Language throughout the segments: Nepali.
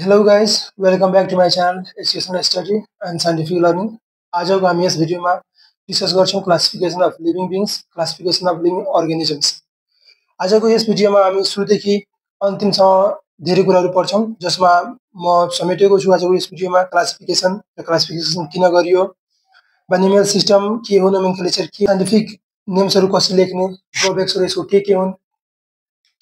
Hello guys, welcome back to my channel Educational Study and Scientific Learning. आजको हामी यस भिडियोमा डिस्कस गर्छौं classification of living beings, classification of living organisms. आजको यस भिडियोमा हामी सुरुदेखि अन्तिमसम्म धेरै कुराहरू पढ्छौं, जसमा म समेटेको छु आजको यस भिडियोमा क्लासिफिकेसन किन गरियो, बाइनोमियल सिस्टम के हो, नोमेनक्लेचर के, साइन्टिफिक नेम्सहरू कसरी लेख्ने, ड्रब्याक्सहरू यसको के हुन्,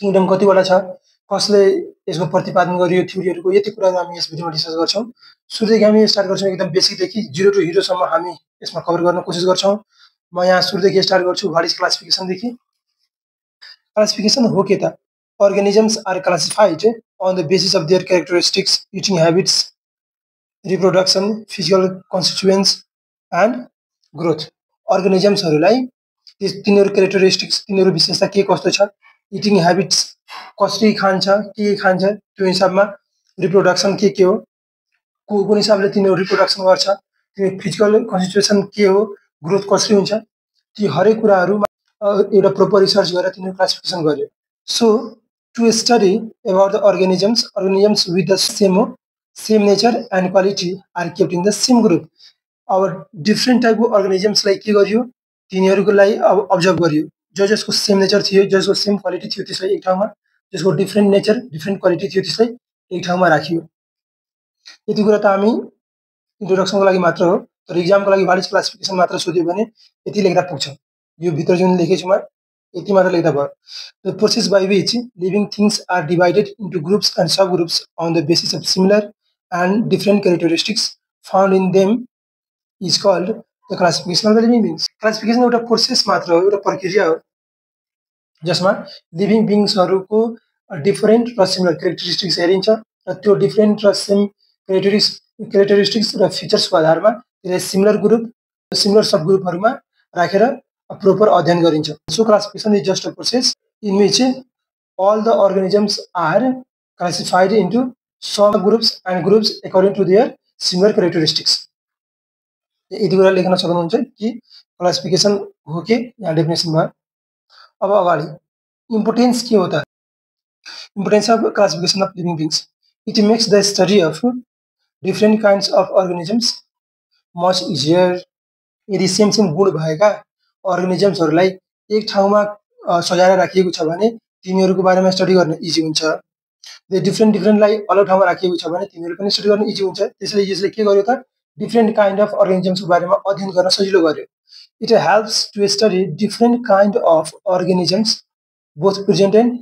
किङडम कतिवटा छ, कसले यसको प्रतिपादन गरियो, थ्योरीहरुको यति कुराहरू हामी यस भिडियोमा डिस्कस गर्छौं। सुरुदेखि हामी स्टार्ट गर्छौं एकदम बेसिकदेखि 0 टु हिरो सम्म हामी यसमा कभर गर्न कोसिस गर्छौं। म यहाँ सुरुदेखि स्टार्ट गर्छु व्हाट इज क्लासिफिकेसन देखि। क्लासिफिकेसन हो के त? Organisms are classified on the basis of their characteristics, eating habits, reproduction, physical constituents and growth. Organismsहरुलाई तिनीहरु क्यारेक्टरिस्टिक्स, तिनीहरु विशेषता के कस्तो छ, इटिङ ह्याबिट्स कसरी खान्छ, के खान्छ, त्यो हिसाबमा रिप्रोडक्सन के हो, कुन हिसाबले तिनीहरु रिप्रोडक्सन गर्छ, त्यो फिजिकल कन्स्टिट्युसन के हो, ग्रोथ कसरी हुन्छ, ती हरेक कुराहरुमा एउटा प्रोपर रिसर्च गरेर तिनीहरु क्लासिफिकेसन गर्यो। So to study about the organisms with the same nature and quality are kept in the same group. Our different type of organisms like के गरियो, तिनीहरुको लागि अब्जर्भ गरियो, जसको सेम नेचर थियो, जसको सेम क्वालिटी थियो, त्यसलाई एक ठाउँमा, जसको डिफरेंट नेचर डिफरेंट क्वालिटी थियो, त्यसलाई एक ठाउँमा राखियो। यति कुरा त हामी इन्ट्रोडक्सनको लागि मात्र हो, तर एक्जामको लागि व्हाट इज क्लासिफिकेसन मात्र सोध्यो भने यति लेख्दा पुग्छ। यो भित्र जुन लेखेछु म यति मात्र लेख्दा भयो। The process by which living things are divided into groups and subgroups on the basis of similar and different characteristics found in them is called the classification of the living beings. Classification एउटा प्रोसेस मात्र हो, एउटा प्रक्रिया हो, जसमा लिभिङ बीइंग्सहरुको डिफरेंट र सिमिलर क्यारेक्टरिस्टिक्स हेरिन्छ र त्यो डिफरेंट र सेम क्यारेक्टरिस्टिक्स र फिचर्सको आधारमा त्यसलाई सिमिलर ग्रुप, सिमिलर सब ग्रुपहरुमा राखेर proper अध्ययन गरिन्छ। So classification is just a process in which all the organisms are classified into subgroups and groups according to their similar characteristics. यति कुरा लेख्न सक्नुहुन्छ कि क्लासिफिकेसन हो के यहाँ डेफिनेसन भयो। अब अगाडि इम्पोर्टेन्स के हो त? Importance of classification of living beings, it makes the study of different kinds of organisms much easier. यदि सेम गुण भएका अर्गानिजम्सहरुलाई एक ठाउँमा सजाएर राखिएको छ भने तिनीहरुको बारेमा स्टडी गर्न इजी हुन्छ। द डिफरेंटलाई अलग ठाउँमा राखिएको छ भने तिनीहरु पनि स्टडी गर्न इजी हुन्छ। त्यसैले यसले के गर्यो त? डिफरेंट काइन्ड अफ अर्गानिजम्सको बारेमा अध्ययन गर्न सजिलो गर्यो। It helps to study different kind of organisms both present and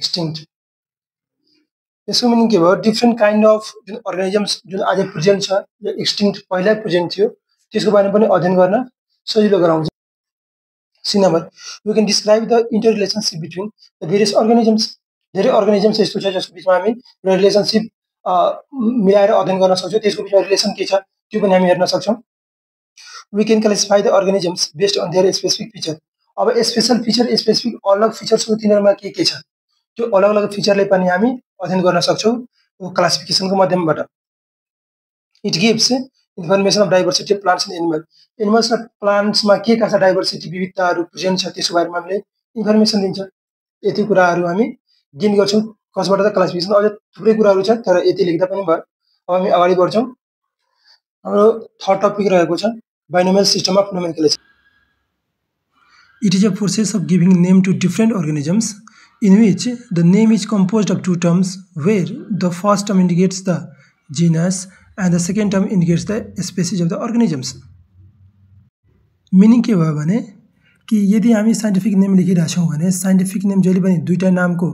extinct. यसको मिनिङ के भयो? डिफरेंट काइन्ड अफ जुन अर्गानिजम्स जुन आज प्रेजेन्ट छ या एक्सटिंक्ट पहिला प्रेजेन्ट थियो, त्यसको बारेमा पनि अध्ययन गर्न सजिलो गराउँछ। C number, we can describe the interrelationship between the various organisms. धेरै अर्गानिजम्स यस्तो छ जसको बीचमा हामी रिलेशनशिप मिलाएर अध्ययन गर्न सक्छौं, त्यसको बीचमा रिलेसन के छ त्यो पनि हामी हेर्न सक्छौं। We can classify the organisms based on their specific feature. अब स्पेशल फीचर, स्पेसिफिक अलग फीचर्सको तिनीहरुमा के छ, त्यो अलग-अलग फीचरले पनि हामी अध्ययन गर्न सक्छौं क्लासिफिकेसनको माध्यमबाट। It gives information of diversity of plants and animals. Animals र प्लान्ट्समा के का छ डाइभर्सिटी, विविधताहरु प्रेजेन्ट छ, त्यसको बारेमा हामीले इन्फर्मेसन दिन्छ। यति कुराहरु हामी गेन गर्छौं कसबाट त? क्लासिफिकेसन। अझ थुप्रै कुराहरु छ तर यति लेख्दा पनि भयो। अब हामी अगाडि बढ्छौं। हाम्रो थर्ड टपिक रहेको छ binomial system of nomenclature. It is a process of giving name to different organisms in which the name is composed of two terms where the first term indicates the genus and the second term indicates the species of the organisms. Meaning के भयो भने कि यदि हामी साइन्टिफिक नेम लेखिरहेका छौं भने साइन्टिफिक नेम जहिले पनि दुईटा नामको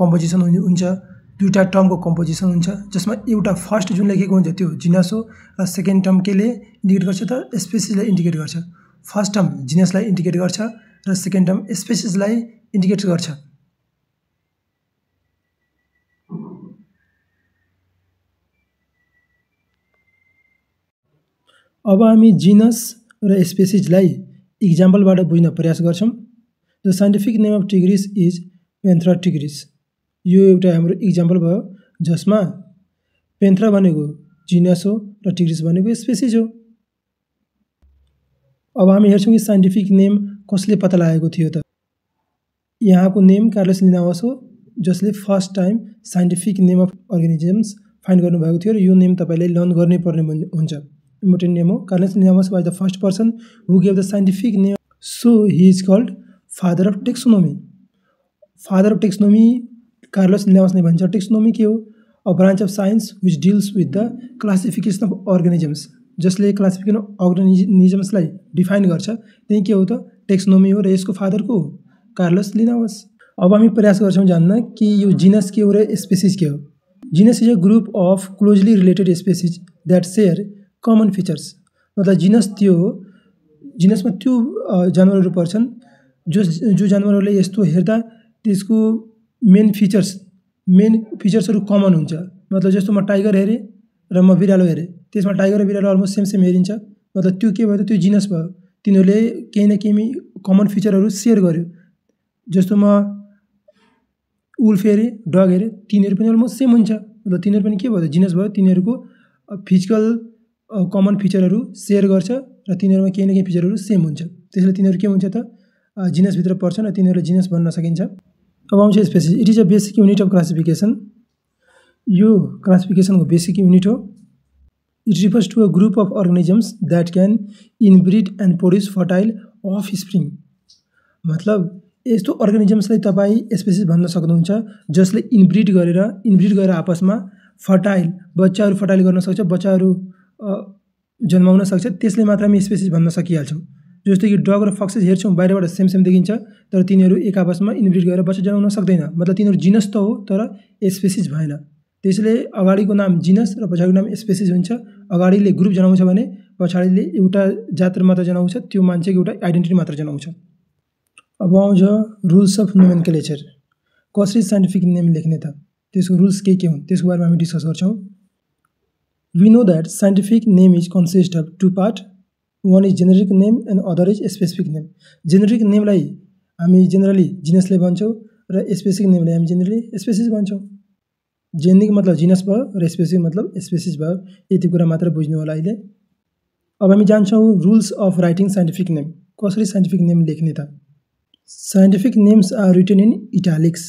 कम्पोजिसन हुन्छ, दुईटा टर्मको कम्पोजिसन हुन्छ, जसमा एउटा फर्स्ट जुन लेखेको हुन्छ त्यो जिनस हो र सेकेन्ड टर्म केले इन्डिकेट गर्छ त? स्पेसिसलाई इन्डिकेट गर्छ। फर्स्ट टर्म जिनसलाई इन्डिकेट गर्छ र सेकेन्ड टर्म स्पेसिसलाई इन्डिकेट गर्छ। अब हामी जिनस र स्पेसिसलाई एक्जाम्पलबाट बुझ्न प्रयास गर्छौं। The scientific name of tigris is panthera tigris. यो एउटा हाम्रो एक्जाम्पल भयो जसमा पेन्थ्रा भनेको जिनस हो र टिग्रिस भनेको स्पेसिस हो। अब हामी हेर्छौं कि साइन्टिफिक नेम कसले पत्ता लागेको थियो त? यहाँको नेम कार्लोस लिनावस हो, जसले first time scientific name of organisms find गर्नुभएको थियो र यो नेम तपाईले लर्न गर्नै पर्ने हुन्छ। इम्पोर्टेन्ट नेम हो। Carlos Linnaeus was the first person who gave the scientific name, so he is called father of taxonomy. Father of taxonomy Carlos लिन्नावसले भन्छ। टेक्सोनोमी के हो? A branch of science which deals with the classification of organisms, जसले क्लासिफिकेसन अर्गानिजम्सलाई डिफाइन गर्छ, त्यही के हो त? टेक्सोनोमी हो। र यसको फादर को हो? कार्लोस लिन्नावस। अब हामी प्रयास गर्छौं जान्न कि यो जिनस के हो र स्पेसिस के हो। Genus is a group of closely related species that share common features. मतलब जिनस त्यो हो, जिनसमा त्यो जानवरहरू पर्छन् जो जानवरहरूले यस्तो हेर्दा त्यसको मेन फिचर्सहरू कमन हुन्छ। मतलब जस्तो म टाइगर हेरेँ र म बिरालो हेरेँ, त्यसमा टाइगर र बिरालो अलमोस्ट सेम हेरिन्छ। मतलब त्यो के भयो त? त्यो जिनस भयो। तिनीहरूले केही न केही कमन फिचरहरू सेयर गर्यो। जस्तो म उल्फ हेरेँ, डग हेरेँ, तिनीहरू पनि अलमोस्ट सेम हुन्छ। मतलब तिनीहरू पनि के भयो त? जिनस भयो। तिनीहरूको फिजिकल कमन फिचरहरू सेयर गर्छ र तिनीहरूमा केही न केही फिचरहरू सेम हुन्छ। त्यसैले तिनीहरू के हुन्छ त? जिनसभित्र पर्छ र तिनीहरूलाई जिनस भन्न सकिन्छ। अब आउँछ species. It is a basic unit of classification. यो क्लासिफिकेसनको बेसिक युनिट हो। It refers to a group of organisms that can inbreed and produce fertile offspring. मतलब यस्तो अर्गानिजम्सलाई तपाईँ स्पेसिस भन्न सक्नुहुन्छ जसले इनब्रिड गरेर आपसमा फर्टाइल बच्चाहरू फर्टाइल गर्न सक्छ, बच्चाहरू जन्माउन सक्छ। त्यसले मात्र हामी स्पेसिस भन्न सकिहाल्छौँ। जस्तो कि डग र फक्सेस हेर्छौँ, बाहिरबाट सेम देखिन्छ, तर तिनीहरू एक आपसमा इनब्रिड गरेर बच्चा जन्माउन सक्दैन। मतलब तिनीहरू जिनस त हो तर स्पेसिस भएन। त्यसैले अगाडिको नाम जिनस र पछाडिको नाम स्पेसिस हुन्छ। अगाडिले ग्रुप जनाउँछ भने पछाडिले एउटा जात मात्र जनाउँछ, त्यो मान्छेको एउटा आइडेन्टिटी मात्र जनाउँछ। अब आउँछ रुल्स अफ नोमेनक्लेचर। कसरी साइन्टिफिक नेम लेख्ने त? त्यसको रुल्स के हुन् त्यसको बारेमा हामी डिस्कस गर्छौँ। We know that scientific name is consist of two part. One is generic name and other is specific name. Generic नेमलाई हामी जेनरली जिनसले भन्छौँ र स्पेसिफिक नेमलाई हामी जेनरली स्पेसिस भन्छौँ। जेनेरिक मतलब जिनस भयो र स्पेसिफिक मतलब स्पेसिस भयो। यति कुरा मात्र बुझ्नु होला अहिले। अब हामी जान्छौँ rules of writing scientific name. कसरी साइन्टिफिक नेम लेख्ने त? Scientific names are written in italics.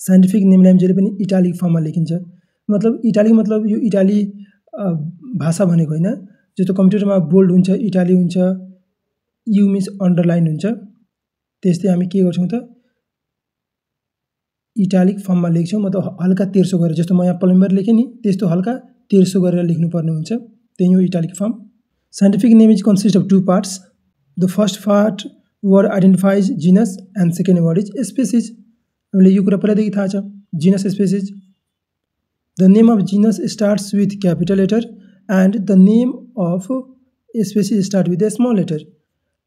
Scientific नेमलाई हामी जहिले पनि इटालिक फर्ममा लेखिन्छ। मतलब इटालिक मतलब यो इटाली भाषा भनेको होइन। जस्तो कम्प्युटरमा बोल्ड हुन्छ, इटाली हुन्छ, यु मिन्स अन्डरलाइन हुन्छ। त्यस्तै हामी के गर्छौँ त? इटालिक फर्ममा लेख्छौँ। मतलब हल्का तेर्सो गरेर, जस्तो म यहाँ प्लम्बर लेखेँ नि, त्यस्तो हल्का तेर्सो गरेर लेख्नुपर्ने हुन्छ। त्यही हो italic form. Scientific name is consist of two parts. The first part word identifies genus and second word is species. हामीले यो कुरा पहिलादेखि थाहा छ, genus species. The name of genus starts with capital letter and the name of species start with the small letter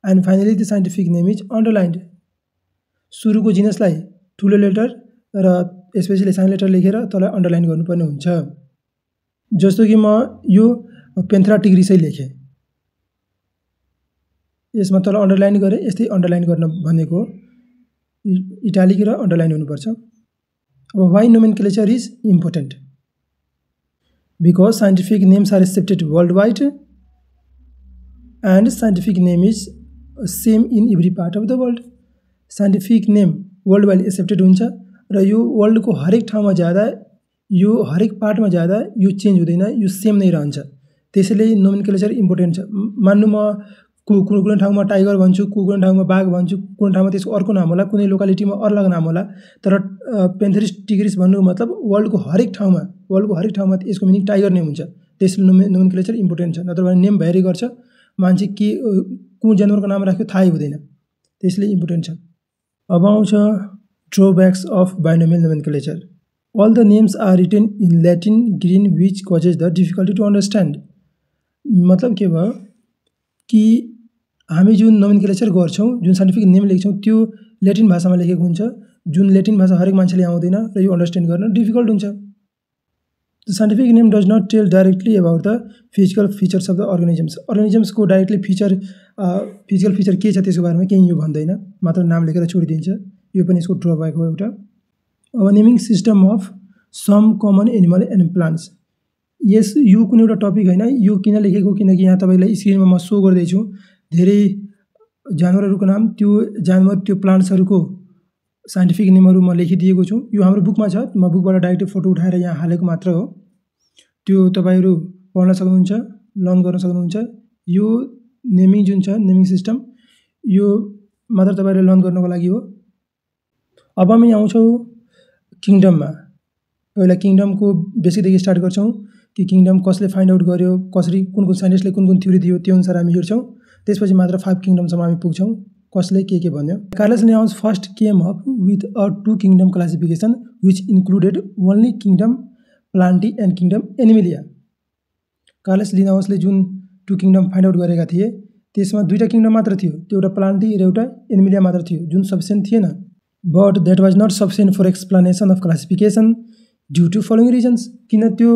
and finally the scientific name is underlined. सुरुको जिनसलाई ठुलो लेटर र स्पेसिसले सानो लेटर लेखेर तँलाई अन्डरलाइन गर्नुपर्ने हुन्छ। जस्तो कि म यो पेन्थ्रा टिग्रिसै लेखेँ, यसमा तल अन्डरलाइन गरेँ। यस्तै अन्डरलाइन गर्न भनेको इटालिक र अन्डरलाइन हुनुपर्छ। अब why nomenclature is important? Because scientific names are accepted world wide and scientific name is same in every part of the world. Scientific name world wide accepted हुन्छ र यो वर्ल्डको हरेक ठाउँमा जाँदा, यो हरेक पार्टमा जाँदा यो चेन्ज हुँदैन, यो सेम नै रहन्छ। त्यसैले नोमेनक्लेचर इम्पोर्टेन्ट छ। मान्नु म कुनै ठाउँमा टाइगर भन्छु, कुनै ठाउँमा बाघ भन्छु, कुनै ठाउँमा त्यसको अर्को नाम होला, कुनै लोकालिटीमा अलग नाम होला, तर पेन्थेरिस टिग्रिस भन्नुको मतलब वर्ल्डको हरेक ठाउँमा यसको मिनिङ टाइगर नै हुन्छ। त्यसले नोमेनक्लेचर इम्पोर्टेन्ट छ। नत्र भने नेम भ्यारी गर्छ, मान्छे के कुन जनावरको नाम राख्यो थाहै हुँदैन। त्यसले इम्पोर्टेन्ट छ। अब आउँछ drawbacks of binomial nomenclature. All the names are written in Latin green which causes the difficulty to understand. मतलब के भयो कि हामी जुन नोमेनक्लेचर गर्छौँ, जुन साइन्टिफिक नेम लेख्छौँ, त्यो ल्याटिन भाषामा लेखेको हुन्छ, जुन ल्याटिन भाषा हरेक मान्छेले आउँदैन र यो अन्डरस्ट्यान्ड गर्न डिफिकल्ट हुन्छ। The scientific name does not tell directly about the physical features of the organisms. अर्गानिजम्सको डाइरेक्टली फिजिकल फिचर के छ त्यसको बारेमा केही यो भन्दैन, मात्र नाम लेखेर छोडिदिन्छ। यो पनि यसको ड्रब्याक हो एउटा। अब naming system of some common animal and plants. यो कुनै एउटा टपिक होइन। यो किन लेखेको? किनकि यहाँ तपाईँलाई स्क्रिनमा म सो गर्दैछु धेरै जानवरहरूको नाम, त्यो जानवर त्यो प्लान्ट्सहरूको साइन्टिफिक नेमहरू म लेखिदिएको छु। यो हाम्रो बुकमा छ, म बुकबाट डाइरेक्ट फोटो उठाएर यहाँ हालेको मात्र हो। त्यो तपाईहरु पढ्न सक्नुहुन्छ, लर्न गर्न सक्नुहुन्छ। यो नेमिङ जुन छ नेमिङ सिस्टम यो मात्र तपाईहरुले लर्न गर्नको लागि हो। अब हामी आउँछौं किङडममा। पहिला किङडमको बेसिकदेखि स्टार्ट गर्छौं कि किङडम कसले फाइन्ड आउट गर्यो, कसरी कुन साइन्टिस्टले कुन थ्योरी दियो त्यो अनुसार हामी हेर्छौं। त्यसपछि मात्र 5 किङडमसम्म हामी पुग्छौं कसले के भन्यो। Carlos Linnaeus first came up with a 2 kingdom classification which included only kingdom plantae and kingdom animalia. Carlos लिन्हाउसले जुन 2 किङडम फाइन्ड आउट गरेका थिए त्यसमा दुईटा किङडम मात्र थियो, त्यो एउटा प्लान्टी र एउटा एनिमलिया मात्र थियो जुन सफिसिएन्ट थिएन। But that was not sufficient for explanation of classification due to following reasons. किन त्यो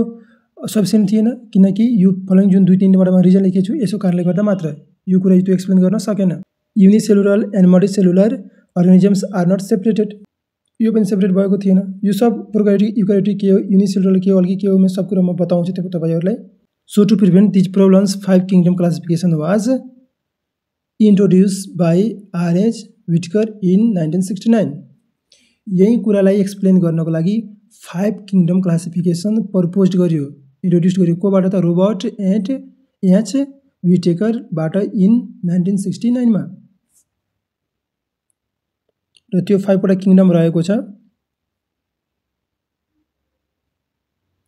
सफिसिएन्ट थिएन? किनकि यो फलोइङ जुन 2-3 वटा रिजन लेखेको छु यसो कारणले गर्दा मात्र यो कुरा त्यो एक्सप्लेन गर्न सकेन। Unicellular and multicellular organisms are not separated. यो पनि सेपरेट भएको थिएन। यो सब प्रोकार्योटिक युकार्योटिक के हो, युनिसेलुलर के हो, अल्गी के हो, म सब कुरा म बताउँछु तपाईहरुलाई। So to prevent these problems 5 kingdom classification was introduced by R.H. Whitaker in 1969। यही कुरालाई एक्सप्लेन गर्नको लागि 5 किङडम क्लासिफिकेसन प्रपोज्ड गर्यो, इन्ट्रोड्युस गर्यो। कोबाट त? रोबर्ट एन्ड एच विटेकर बाट इन 1969 मा। र त्यो 5 वटा किङडम रहेको छ।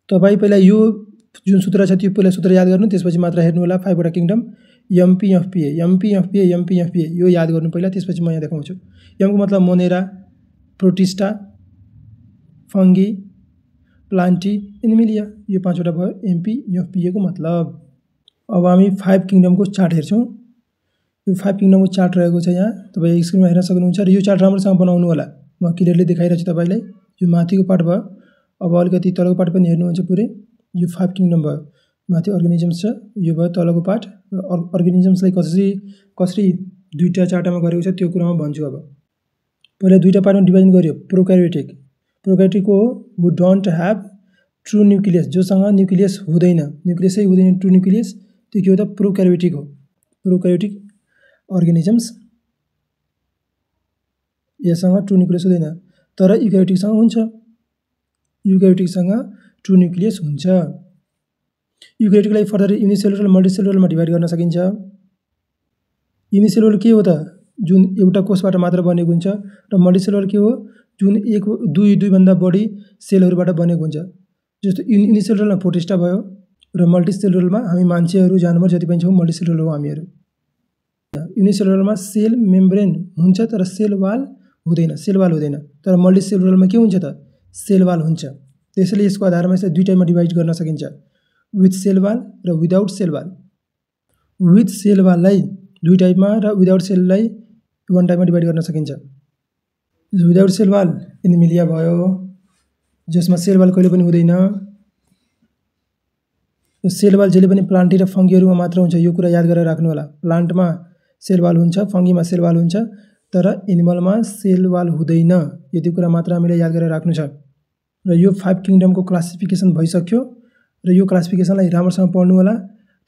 तपाई पहिला यो जुन सूत्र छ त्यो पहिला सूत्र याद गर्नु, त्यसपछि मात्र हेर्नु होला 5 वटा किङडम। एमपीएफपीए एमपीएफपीए एमपीएफपीए यो याद गर्नु पहिला, त्यसपछि म यहाँ देखाउँछु। एम को मतलब Monera, protista, fungi, plenty, Animalia. यो 5 वटा भयो एमपीएफपीए को मतलब। अब हामी 5 किङडम को चार्ट हेर्छौं। यो 5 किङडम को चार्ट रहेको छ यहाँ, तपाई स्क्रिनमा हेर्न सक्नुहुन्छ। र यो चार्ट राम्रोसँग बनाउनु होला, म क्लियरली देखाइरहेछु तपाईलाई। यो माथिको पार्ट भयो। अब अलिकति तलको पार्ट पनि हेर्नुहुन्छ पुरै। यो 5 किङडम भयो। माथि अर्गानिजम्स छ, यो भयो तलको पार्ट। अर्गानिजम्सलाई कसरी दुईटा चार्टमा गरेको छ त्यो कुरामा भन्छु। अब पहिला दुईटा पार्टमा डिभिजन गर्यो। प्रोकार्योटिक हो हु डोन्ट ह्याभ ट्रु न्यूक्लियस, जोसँग न्यूक्लियस हुँदैन, न्यूक्लियसै हुँदैन, ट्रु न्यूक्लियस, त्यो के हो त? प्रोकार्योटिक हो। प्रोकार्योटिक अर्गानिजम्स यससँग ट्रु न्यूक्लियस हुँदैन, तर युक्यारियोटिकसँग हुन्छ। युक्यारियोटिकसँग ट्रु न्यूक्लियस हुन्छ। युक्यारियोटिकलाई फर्दर युनिसेलुलर मल्टिसेलुलरमा डिभाइड गर्न सकिन्छ। युनिसेलुलर के हो त? जुन एउटा कोषबाट मात्र बनेको हुन्छ। र मल्टिसेलुलर के हो? जुन दुई भन्दा बढी सेलहरुबाट बनेको हुन्छ। जस्तो युनिसेलुलरमा प्रोटिस्टा भयो र मल्टिसेलुलरमा हामी मान्छेहरु, जानवर जति पनि छौं मल्टिसेलुलर हो हामीहरु। युनिसेलुलरमा सेल मेम्ब्रेन हुन्छ तर सेल वाल हुँदैन, तर मल्टिसेलुलरमा के हुन्छ त? सेल वाल हुन्छ। त्यसैले यसको आधारमा यसलाई दुई टाइपमा डिभाइड गर्न सकिन्छ, विथ सेल वाल र without cell wall. With cell वाललाई दुई टाइपमा र विदाउट सेललाई वन टाइपमा डिभाइड गर्न सकिन्छ। विदाउट सेल वाल एनिमलिया भयो, जसमा सेल वाल कहिले पनि हुँदैन। सेल वाल जहिले पनि प्लान्टी र फंगीहरुमा मात्र हुन्छ, यो कुरा याद गरेर राख्नु होला। प्लान्टमा सेल वाल हुन्छ, फंगीमा सेल वाल हुन्छ, तर एनिमलमा सेल वाल हुँदैन। यति कुरा मात्र हामीले याद गरेर राख्नु छ। र यो 5 किङडमको क्लासिफिकेसन भइसक्यो र यो क्लासिफिकेसनलाई राम्रोसँग पढ्नु होला।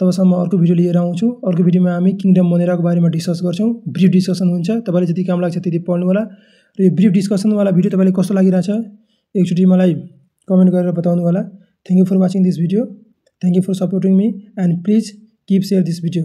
तबसम्म अर्को भिडियो लिएर आउँछु। अर्को भिडियोमा हामी किङडम मोनेराको बारेमा डिस्कस गर्छौं। ब्रिफ डिस्कसन हुन्छ, तपाईलाई जति काम लाग्छ त्यति पढ्नु होला। र यो ब्रिफ डिस्कसन वाला भिडियो तपाईलाई कस्तो लागिरहेछ एकचोटी मलाई कमेन्ट गरेर बताउनु होला। Thank you for watching this video. Thank you for supporting me and please keep share this video.